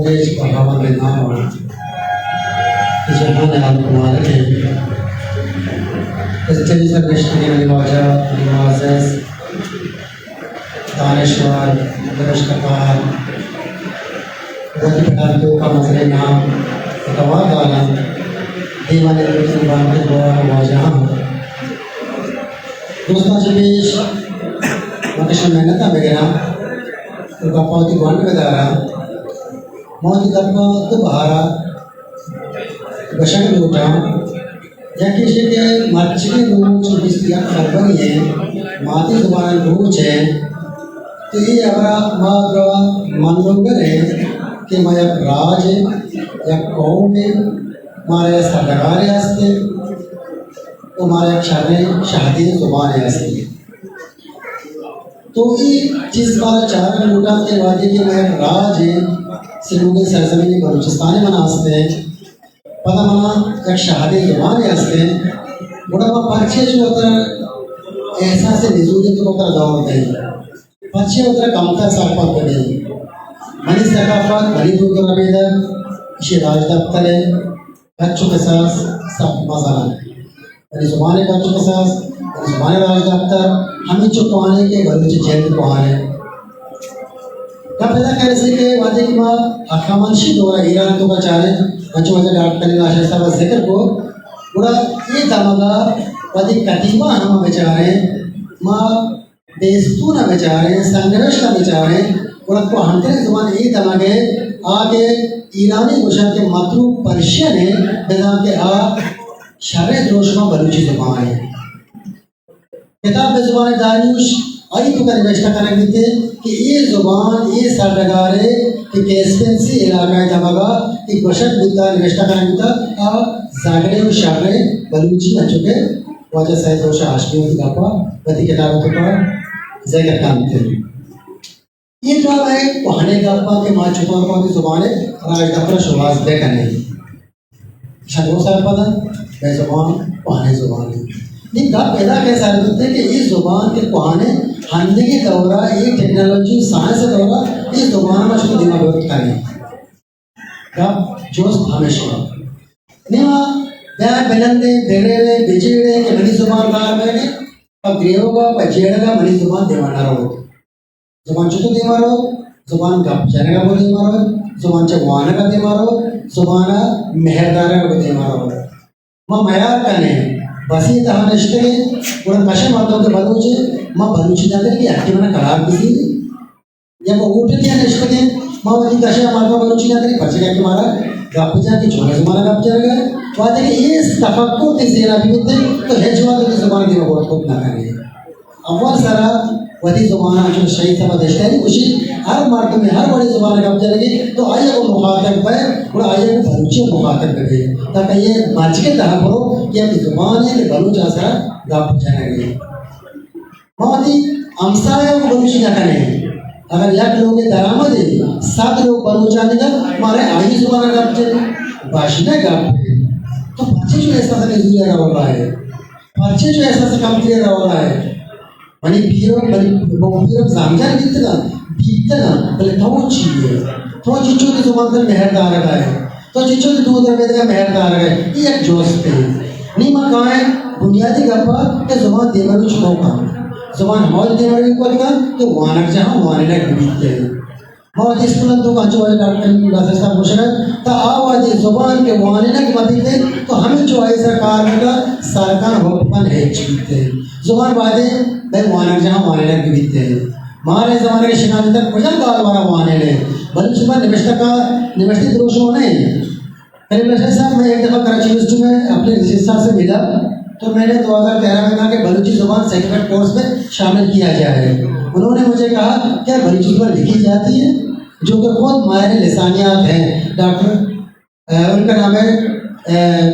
پیش بہ ہاوند نام کہ جہان ء آلوک مارگ ء اسٹیج سر نشتگیں منی واجہ، منی معزز دانشور، نبشتہ کار، وتی پڑا توکا مزنیں نام ء توار داران، دیوان ء لوٹیں بانک گوار واجہاں۔ دوستاں چہ پیش من اشاں محنتاں بگراں، گپاں وتی گونڈ بداراں۔ من وتی گپاں دو بہارا گوشگ لوٹاں۔ یکے ایش کہ مرچیگیں روچ بیست یک فروری ء ماتی زبان ء روچ ء، تو اے ہبرا ما درا منوگر ایں کہ ما یک راج ایں، یک قوم ایں، مارا یک سرڈگارے ہست ایں۔ و مارا یک شریں شہدیں زبانے ہست۔ تو اے چیز مارا چارگ لوٹاں کہ وہدے کہ ما یک راج ایں، سلوگیں سرزمین بلوچستان منا ہست ایں، پدا منا یک شہدیں زبانے ہست ایں، گڑا ما پرچے چو وترا احساس نزوری تو وترا دور دیں؟ پرچے وترا کمتر سرپد بدیں؟ منی ثقافت، منی دود و ربیدگ، اشی راجدپتر ء کچ و کساس سک مزن انت۔ منی زبان ء کچ و کساس، منی زبان ء راجدپتر ہمینچو کوہن انت کہ بلوچ جند کوہن انت۔ گپ ادا کئیت کہ وہدے کہ ما ہخامنشی دور ء ایران ء توکا چاریں، انچو واجہ ڈاکٹر خلیل ناشر صاحب ء ذکر کو، گڑا اے دمگ ء وہدے کتیبہ ہم بچاریں، ما بیستون ء بچاریں، سرنوشت ء بچاریں، گڑا کوہنتریں زبان اے دمگ ء آ کہ ایرانی گوشنت کہ متروک پرشین ء، بزاں کہ آ شریں دروشم ء بلوچی زبان ء۔ کتاب بہ زبان داریوش آئی توکا نبشتہ کنگ بیت کہ اے زبان، اے سرڈگار ء کہ کیسپنسی علاقہ ء دمگ ء کہ گوشگ بیت ء نبشتہ کنگ بیت ء، آ زگڑیں و شریں بلوچی انچو کہ واجہ سید روش ہاشمی وتی گپا وتی کتاب ء توکا ذکر کنت۔ اے دراہ مئے کوہنیں گپاں کہ ما چطور پہ وتی زبان ء راجدپتر ء شوہاز بہ کنیں۔ شنگو سرپد انت، مئے زبان کوہنیں زبانے۔ نی گپ ادا کئیت سر بیت کہ اے زبان کہ کوہنیں، ہندگی دورا، اے ٹیکنالوجی سائنس دورا اے زبان ما چطور دیما برت کنیں۔ گپ جست ہمیش انت۔ نی ما بیا بنندیں، بریریں، بجیڑیں کہ منی زبان گار بہ گئے، پہ گریوگا، پہ جیڑگا منی زبان دیما نہ روت۔ زبان چطور دیما روت؟ زبان گپ جنگا گوں دیما روت، زبان چہ وانگا دیما روت، زبانا مہر دارگا گوں دیما روت۔ ما میار کنیں، بس ء تہا نشتگیں، گڑا کشیں مردم کہ بلوچ ایں، ما بلوچی نہ کنیں کہ ہرکے منا قرار بزیری۔ یا ما ہوٹلے ء نشتگیں، ما وتی کشیں مردم بلوچی نہ کنیں، پرچہ کہ مارا گپ جنگ کہ چونیں زبان ء گپ جنگ ء۔ وہدے کہ اے تفکر تئی ذہن ء بہ بیت تو ہچ وہد وتی زبان ء دیما برت کت نہ کنئے۔ اول سرا وتی زبان ء چون شہید صاحب ء دشتاری گوشی، ہر مردمے ہر وڑیں زبان ء گپ جنگی تو آئی ء گوں مخاطب بئے، گڑا آئی ء گوں بلوچی ء مخاطب بہ بئے، تاکہ اے مرچی ء تہ ء برو کہ یک زبانے کہ بلوچ ء سرا گپ جنگی۔ ما وتی ہمسایہ ء گوں بلوچی نہ کنیں۔ اگر یک لوگے درآمدے، صد لوگ بلوچانی گا، مارا آئی زبان ء گپ جنی، باشندہ گپ۔ تو پرچے چو احساس نزوری ء روگ ء ئے؟ پرچے چو احساس کمتری ء روگ ء ئے؟ منی پیرک، منی بہو پیرک زانگجان بیتگ انت، بیتگ انت، بلے تو چی ئے؟ تو چنچو وتی زبان ء مہر دارگ ء ئے؟ تو چنچو وتی دود ربیدگ ء مہر دارگ ء ئے؟ اے یک جستے۔ نی ما کائیں بنیادی گپ ء کہ زبان دیمروی چطور کنت؟ زبان ہماوت دیمروی کت کنت کہ وانگجاہاں وانینگ بہ بیت۔ ما وتی اسکولانی توکا انچو واجہ ڈاکٹر کلیم ناصر صاحب گوشگ ء ات، تا آ وہدی زبان کہ وانینگ مہ بیت انت، تو ہمینچو آئی سرا کار بکن، سرکن حکمن ہچ بیت انت۔ زبان بایدیں بہ وانگجاہاں وانینگ بہ بیت انت۔ مارا اے زمانگ ء شنگ ء تک کجام گال مارا وانین انت؟ بلوچ زبان نبشتہ کار، نبشتی دروشم نہ انت۔ کلیم ناصر صاحب، میں ایک دفعہ کراچی یونیورسٹی میں اپنے رجسٹرار سے ملا، تو میں نے دو ہزار تیرہ میں کہا کہ بلوچی زبان سرٹیفکیٹ کورس میں شامل کیا جائے۔ انہوں نے مجھے کہا، کیا بلوچی زبان لکھی جاتی ہے؟ جو کہ خود ماہر لسانیات ہیں، ڈاکٹر، اے، ان کا نام ہے، اے،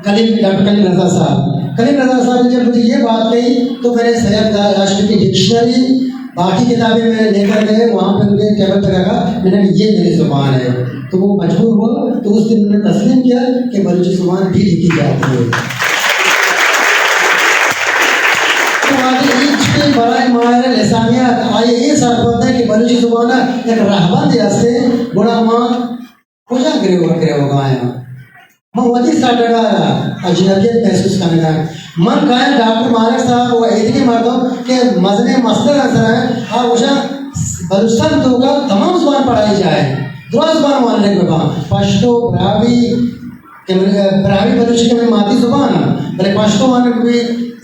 کلیم، ڈاکٹر کلیم رضا صاحب۔ کلیم رضا صاحب نے جب مجھے یہ بات کہی تو میں نے سید ہاشمی کی ڈکشنری، باقی کتابیں میں لے کر گئے، وہاں پہ ان کے ٹیبل پہ رکھا، میں نے کہا، یہ میری زبان ہے۔ تو وہ مجبور ہوا، تو اس دن انہوں نے تسلیم کیا کہ بلوچی زبان بھی لکھی جاتی ہے۔ وہدے ہچ کہ برائے ماہر لسانیات آئی اے سرپد نہ کہ بلوچی زبان ء یک رہبندے ہستے، گڑا ما کجا گریوگ گریوگ ء آیاں؟ من وتی سرڈگار ء اجنبیت محسوس کنگ ء آں۔ من کایاں ڈاکٹر مالک صاحب و ایدگہ مردم کہ مزنیں مستر ء سر ء آ گوشاں بلوچستان ء توکا تمام زبان پڑھائی جائے، درا زبان وانگ بہ باں، پشتو، براہوئی، کہ من، براہوئی بلوچی کہ منی ماتی زبان ء، بلے پشتو وانگ بہ بی،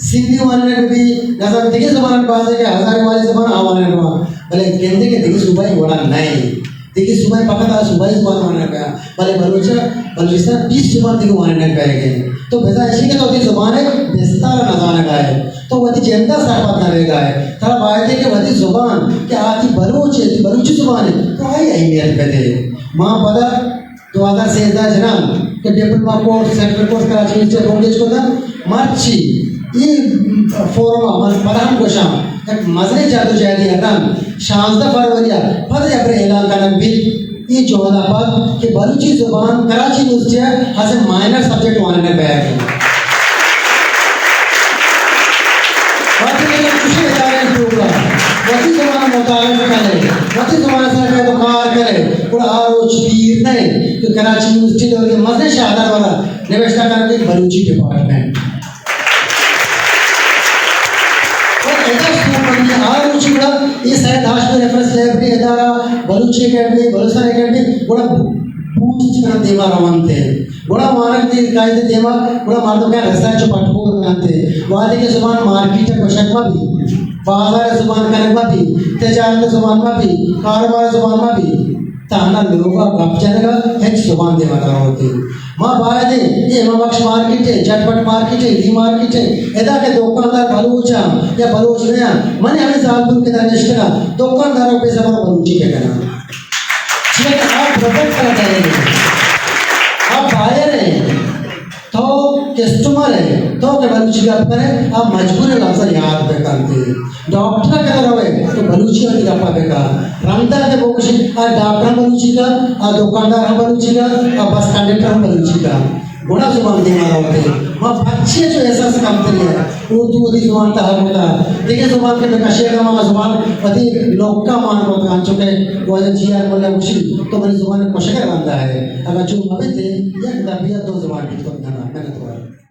سندھی وانگ بہ بی، نزان دگہ زبان بازے کہ ہزاریں والی زبان آ وانگ بہ باں، بلے گندے کہ دگہ صوبائی وڑا نئے۔ دگہ صوبہ پکت آ صوبائی زبان وانگ بہ باں، بلے بلوچ، بلوچستان بیست زبان دگہ وانگ بہ گئے۔ تو بزاں اشی کہ تو وتی زبان بستار نزانگ آئے، تو وتی جندا سرپد نہ بیگ آئے۔ ترا باید کہ وتی زبان کہ آتی بلوچ ہے، تی بلوچی زبان ہے، تو آئی اہمیت بدے۔ ما پدا دو ہزار سیزدہ جنان کہ ڈپلوما کورس، سینٹرل کورس کراچی یونیورسٹی ء بنگیج کتگ۔ مرچی اے فورم ء من پدا ہم گوشاں، یک مزنیں جدوجہدے ء رند شانزدہ فروری ء پد ابر اعلان کنگ بیت۔ اے جہد ء پد کہ بلوچی زبان کراچی یونیورسٹی ء ایز اے مائنر سبجیکٹ وانگ ء بیگ انت۔ وقتی کہ چوشیں ادارہ ء توکا وتی زبان ء متعارف کنے، وتی زبان ء سر کنے تو کار کنے، گڑا آ روچ دیر نہ انت کہ کراچی یونیورسٹی ء مزن شاہدار والا نوشتہ کنگ بیت بلوچی ڈپارٹمنٹ۔ و ادا سوبمندی آ روچی گڑا اے سید ہاشمی ریفرنس لائبریری ادارہ، بلوچی اکیڈمی، بلوچستان اکیڈمی گڑا بوسٹ کنگ دیما روانتے۔ گڑا وانگ دیر کائیت دیما، گڑا مردم کہ ریسرچ پٹ پور کنتے۔ وہدے کہ زبان مارکیٹ ء کشگ مہ بی، بازار ء زبان کنگ مہ بی، تجارت ء زبان مہ بی، کاروبار ء زبان مہ بی، تہنا لوگ ء گپ جنگ ء ہچ زبان دیما نہ روت۔ ما باید ایں اے امام بخش مارکیٹ ء، جٹ بٹ مارکیٹ ء، لی مارکیٹ ء، ادا کہ دکاندار بلوچ آں یا بلوچ نہ آں، من ہمے زالبول کہ در نشتگ آں، دکاندار ء پیسہ من بلوچی بہ کناں۔ چیا کہ آ پروڈکٹ ء دے، آ بائر ء، تو کسٹمر ء، تو کہ بلوچی گپ کرے، آ مجبور ء لفظ یاد بہ کنتے۔ ڈاکٹر ء کہ روئے تو بلوچی وتی گپا بکا۔ رندا کہ بگوشی، آ ڈاکٹر ہم بلوچی کا، آ دکاندار ہم بلوچی کا، آ بس کنڈکٹر ہم بلوچی کا۔ گڑا زبان دیما روتے۔ ما پرچے چو احساس کمتری ہے۔ اردو وتی زبان تہا کتا۔ دگہ زبان کہ بکشے گا ما زبان وتی لوکا مان کتا۔ انچو کہ واجہ جی آر ملا گوشی، تو منی زبان کشگ رندا ہے۔ اگا چو مبتے، یک دبی دو زبان بیت کت نہ۔ منت وار۔